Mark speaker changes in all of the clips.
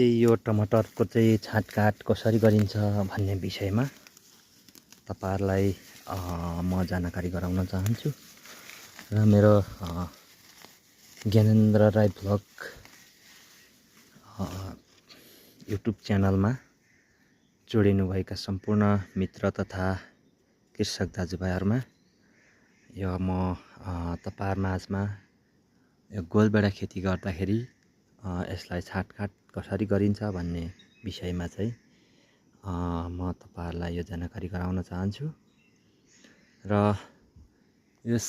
Speaker 1: यो टमाटरको चाहिँ छाँटकाट कसरी गरिन्छ भन्ने विषयमा तपाईहरुलाई म जानकारी गराउन चाहन्छु र मेरो ज्ञानेन्द्र राई भ्लग युट्युब च्यानलमा जोडिनुभएका सम्पूर्ण मित्र तथा कृषक दाजुभाइहरुमा यो म तपाईहरु माझमा यो गोलबेडा खेती गर्दाखेरि यसलाई छाँटकाट कसरी गरिन्छ भन्ने विषयमा चाहिँ म तपाईहरुलाई यो जानकारी गराउन चाहन्छु र यस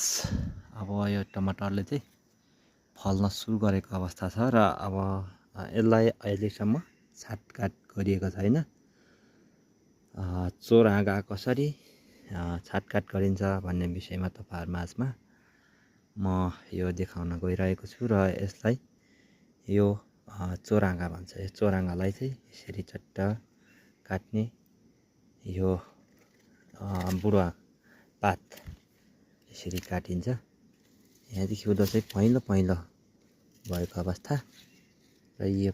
Speaker 1: अब यो टमाटरले चाहिँ फल्न सुरु गरेको अवस्था छ र अब यसलाई अहिलेसम्म छाँटकाट गरिएको छैन। चोरहाँगा कसरी छाँटकाट गरिन्छ भन्ने विषयमा तपाईहरु माझमा म यो देखाउन गइरहेको छु र यसलाई यो चोरहाँगा भन्छ। यो चोरहाँगालाई चाहिँ यसरी चट्ट काट्ने यो बुढा पात यसरी काटिन्छ। यहाँदेखि उता चाहिँ पहेँलो पहेँलो भएको अवस्था र यो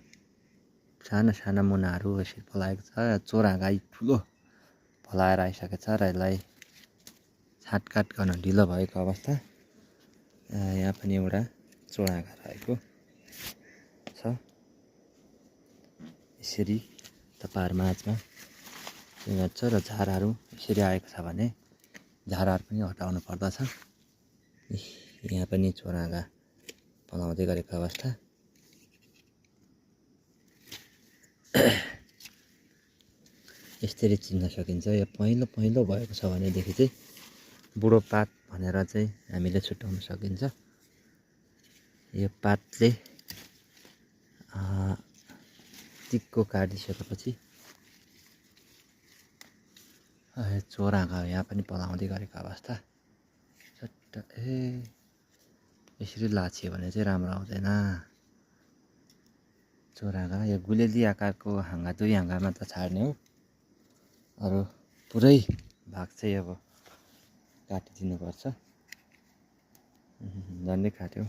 Speaker 1: साना साना मुनाहरू यसरी फलाएको छ। चोरहाँगा ठुलो फलाएर आइसकेको छ र यसलाई छाँटकाट गर्न ढिलो भएको अवस्था। यहाँ पनि एउटा चोरहाँगा रहेको छ। यसरी तपाईहरु माझमा छ र झारहरू यसरी आएको छ भने झारहरू पनि हटाउनु पर्दछ। यहाँ पनि चोरहाँगा फलाउँदै गरेको अवस्था। यसरी चिन्न सकिन्छ। यो पहेँलो पहेँलो भएको छ भनेदेखि चाहिँ बुढो पात भनेर चाहिँ हामीले छुट्याउन सकिन्छ। यो पातले टिकको काटिसकेपछि चोरहाँगा यहाँ पनि पलाउँदै गरेको अवस्था। चट्ट यसरी लाछियो भने चाहिँ राम्रो आउँदैन। चोरहाँगा यो गुलेली आकारको हाँगा दुई हाँगामा त छाड्ने हो। अरू पुरै भाग चाहिँ अब काटिदिनु पर्छ। झन्डै काट्यो।